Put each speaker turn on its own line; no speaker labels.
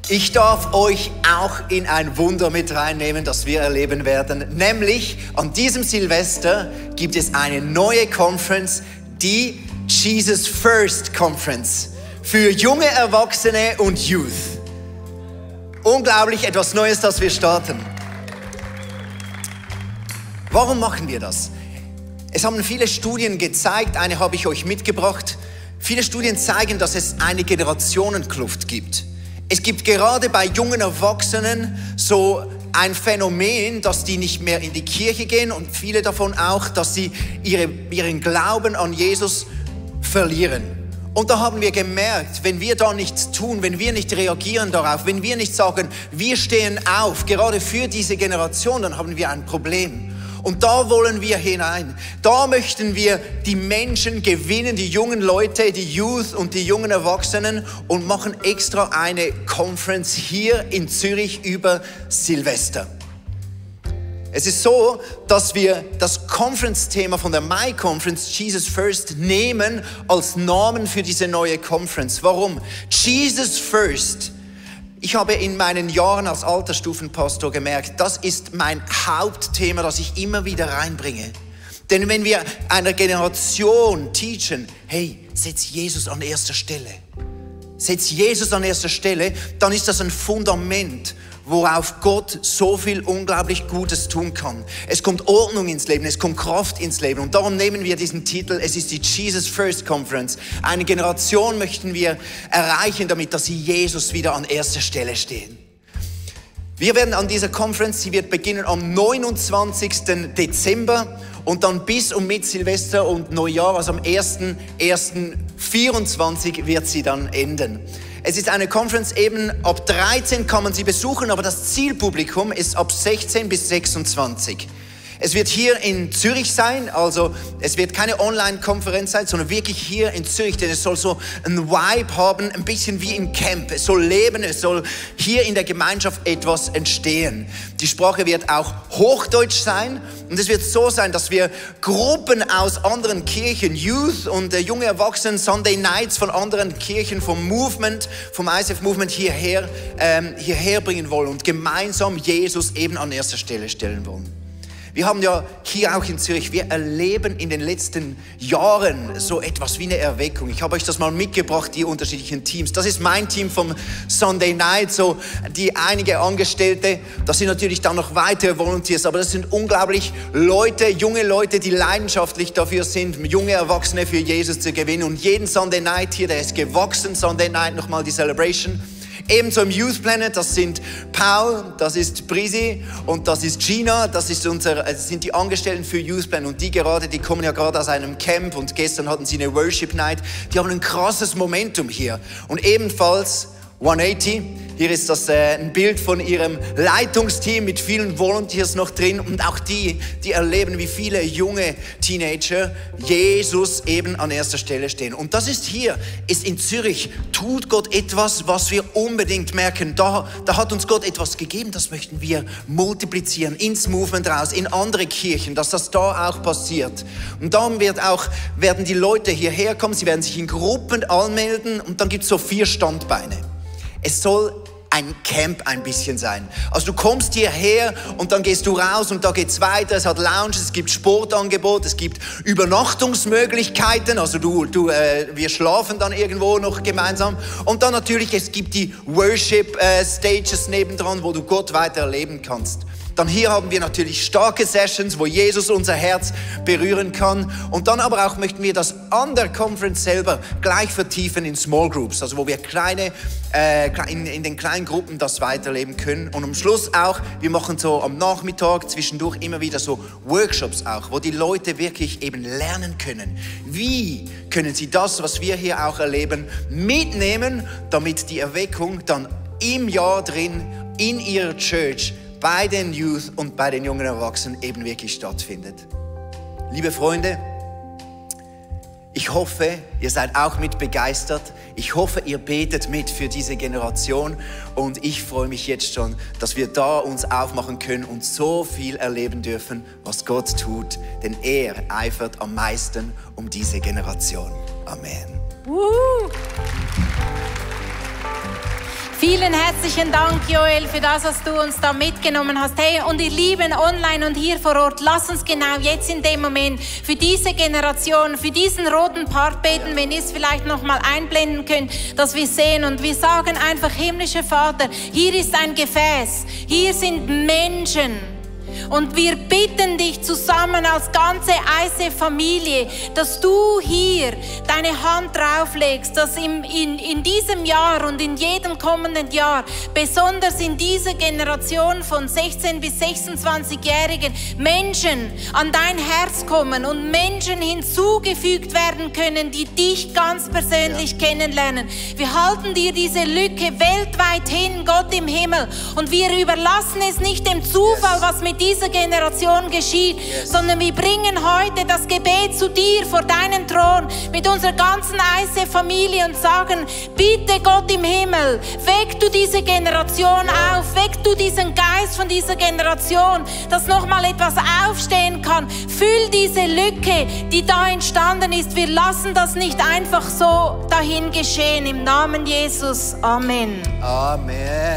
Ich darf euch auch in ein Wunder mit reinnehmen, das wir erleben werden. Nämlich an diesem Silvester gibt es eine neue Conference, die Jesus First Conference für junge Erwachsene und Youth. Unglaublich, etwas Neues, das wir starten. Warum machen wir das? Es haben viele Studien gezeigt, eine habe ich euch mitgebracht. Viele Studien zeigen, dass es eine Generationenkluft gibt. Es gibt gerade bei jungen Erwachsenen so ein Phänomen, dass die nicht mehr in die Kirche gehen und viele davon auch, dass sie ihren Glauben an Jesus verlieren. Und da haben wir gemerkt, wenn wir da nichts tun, wenn wir nicht reagieren darauf, wenn wir nicht sagen, wir stehen auf, gerade für diese Generation, dann haben wir ein Problem. Und da wollen wir hinein. Da möchten wir die Menschen gewinnen, die jungen Leute, die Youth und die jungen Erwachsenen und machen extra eine Conference hier in Zürich über Silvester. Es ist so, dass wir das Conference-Thema von der My Conference, Jesus First, nehmen als Namen für diese neue Conference. Warum? Jesus First. Ich habe in meinen Jahren als Altersstufenpastor gemerkt, das ist mein Hauptthema, das ich immer wieder reinbringe. Denn wenn wir einer Generation teachen, hey, setz Jesus an erster Stelle. Setz Jesus an erster Stelle, dann ist das ein Fundament, worauf Gott so viel unglaublich Gutes tun kann. Es kommt Ordnung ins Leben, es kommt Kraft ins Leben. Und darum nehmen wir diesen Titel, es ist die Jesus First Conference. Eine Generation möchten wir erreichen, damit dass sie Jesus wieder an erster Stelle stehen. Wir werden an dieser Conference, sie wird beginnen am 29. Dezember und dann bis und mit Silvester und Neujahr, also am 1.1.24 wird sie dann enden. Es ist eine Conference eben, ab 13 kann man sie besuchen, aber das Zielpublikum ist ab 16 bis 26. Es wird hier in Zürich sein, also es wird keine Online-Konferenz sein, sondern wirklich hier in Zürich, denn es soll so einen Vibe haben, ein bisschen wie im Camp. Es soll leben, es soll hier in der Gemeinschaft etwas entstehen. Die Sprache wird auch Hochdeutsch sein und es wird so sein, dass wir Gruppen aus anderen Kirchen, Youth und junge Erwachsene, Sunday Nights von anderen Kirchen, vom Movement, vom ICF Movement hierher bringen wollen und gemeinsam Jesus eben an erster Stelle stellen wollen. Wir haben ja hier auch in Zürich, wir erleben in den letzten Jahren so etwas wie eine Erweckung. Ich habe euch das mal mitgebracht, die unterschiedlichen Teams. Das ist mein Team vom Sunday Night, so die einige Angestellte. Das sind natürlich dann noch weitere Volunteers, aber das sind unglaublich Leute, junge Leute, die leidenschaftlich dafür sind, junge Erwachsene für Jesus zu gewinnen. Und jeden Sunday Night hier, der ist gewachsen, Sunday Night nochmal die Celebration. Ebenso im Youth Planet, das sind Paul, das ist Brisi und das ist Gina, das sind die Angestellten für Youth Planet und die kommen ja gerade aus einem Camp und gestern hatten sie eine Worship Night. Die haben ein krasses Momentum hier und ebenfalls 180. Hier ist das ein Bild von ihrem Leitungsteam mit vielen Volunteers noch drin und auch die erleben, wie viele junge Teenager Jesus eben an erster Stelle stehen. Und das ist in Zürich, tut Gott etwas, was wir unbedingt merken. Da hat uns Gott etwas gegeben, das möchten wir multiplizieren, ins Movement raus, in andere Kirchen, dass das da auch passiert. Und darum werden die Leute hierher kommen, sie werden sich in Gruppen anmelden und dann gibt es so 4 Standbeine. Es soll ein Camp ein bisschen sein. Also du kommst hierher und dann gehst du raus und da geht's weiter. Es hat Lounges, es gibt Sportangebote, es gibt Übernachtungsmöglichkeiten. Also wir schlafen dann irgendwo noch gemeinsam. Und dann natürlich, es gibt die Worship Stages nebendran, wo du Gott weiter erleben kannst. Dann hier haben wir natürlich starke Sessions, wo Jesus unser Herz berühren kann. Und dann aber auch möchten wir das an der Conference selber gleich vertiefen in Small Groups, also wo wir in den kleinen Gruppen das weiterleben können. Und am Schluss auch, wir machen so am Nachmittag zwischendurch immer wieder so Workshops auch, wo die Leute wirklich eben lernen können. Wie können sie das, was wir hier auch erleben, mitnehmen, damit die Erweckung dann im Jahr drin in ihrer Church bei den Youth und bei den jungen Erwachsenen eben wirklich stattfindet. Liebe Freunde, ich hoffe, ihr seid auch mit begeistert. Ich hoffe, ihr betet mit für diese Generation und ich freue mich jetzt schon, dass wir da uns aufmachen können und so viel erleben dürfen, was Gott tut, denn er eifert am meisten um diese Generation. Amen.
Vielen herzlichen Dank, Joel, für das, was du uns da mitgenommen hast. Hey, und ihr Lieben online und hier vor Ort, lasst uns genau jetzt in dem Moment für diese Generation, für diesen roten Part beten, wenn ihr es vielleicht noch mal einblenden könnt, dass wir sehen. Und wir sagen einfach, himmlischer Vater, hier ist ein Gefäß, hier sind Menschen. Und wir bitten dich zusammen als ganze ICF-Familie, dass du hier deine Hand drauflegst, dass in diesem Jahr und in jedem kommenden Jahr, besonders in dieser Generation von 16- bis 26-Jährigen, Menschen an dein Herz kommen und Menschen hinzugefügt werden können, die dich ganz persönlich kennenlernen. Wir halten dir diese Lücke weltweit hin, Gott im Himmel, und wir überlassen es nicht dem Zufall, was mit dieser Generation geschieht, sondern wir bringen heute das Gebet zu dir vor deinen Thron mit unserer ganzen ICF-Familie und sagen, bitte Gott im Himmel, weck du diese Generation auf, weck du diesen Geist von dieser Generation, dass nochmal etwas aufstehen kann. Füll diese Lücke, die da entstanden ist. Wir lassen das nicht einfach so dahin geschehen. Im Namen Jesus. Amen.
Amen.